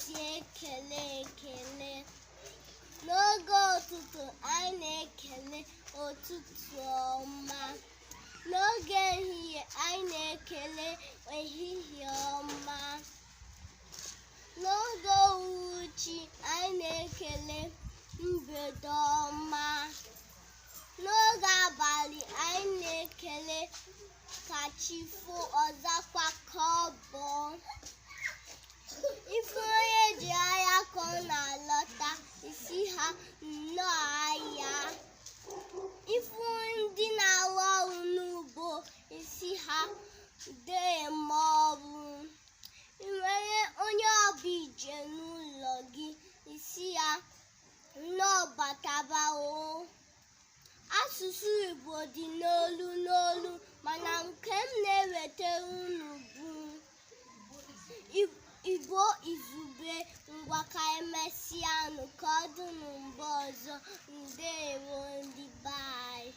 Esi ekele ekele. N'oge ụtụtụ, anyị na-ekele ụtụtụ ọma. N'oge ehihie, anyị na-ekele ehihie ọma. N'oge uhuruchi, anyị na-ekele mgbede ọma. N'oge abalị, anyị na-ekele ka chi foo, ọzọkwa ka ọ bọọ. Ị fụ onye je ahịa ka ọ na-alọta, ị sị ha nnọọ ahịa. Ị fụ ndị na-arụ ọrụ n'ugbo, ị sị ha deeme ọrụ. Ị nwere onye ọbịa ije n'ụlọ gị, ị sị ya nnọọ, bataba o. Asụsụ Igbo dị n'olu n'olu, mana nke m na-ewetara unu bụ Igbo izugbe. Ngwa, ka emesịanụ, ka ọ dị mgbe ọzọ. Ndewo ndị be anyị.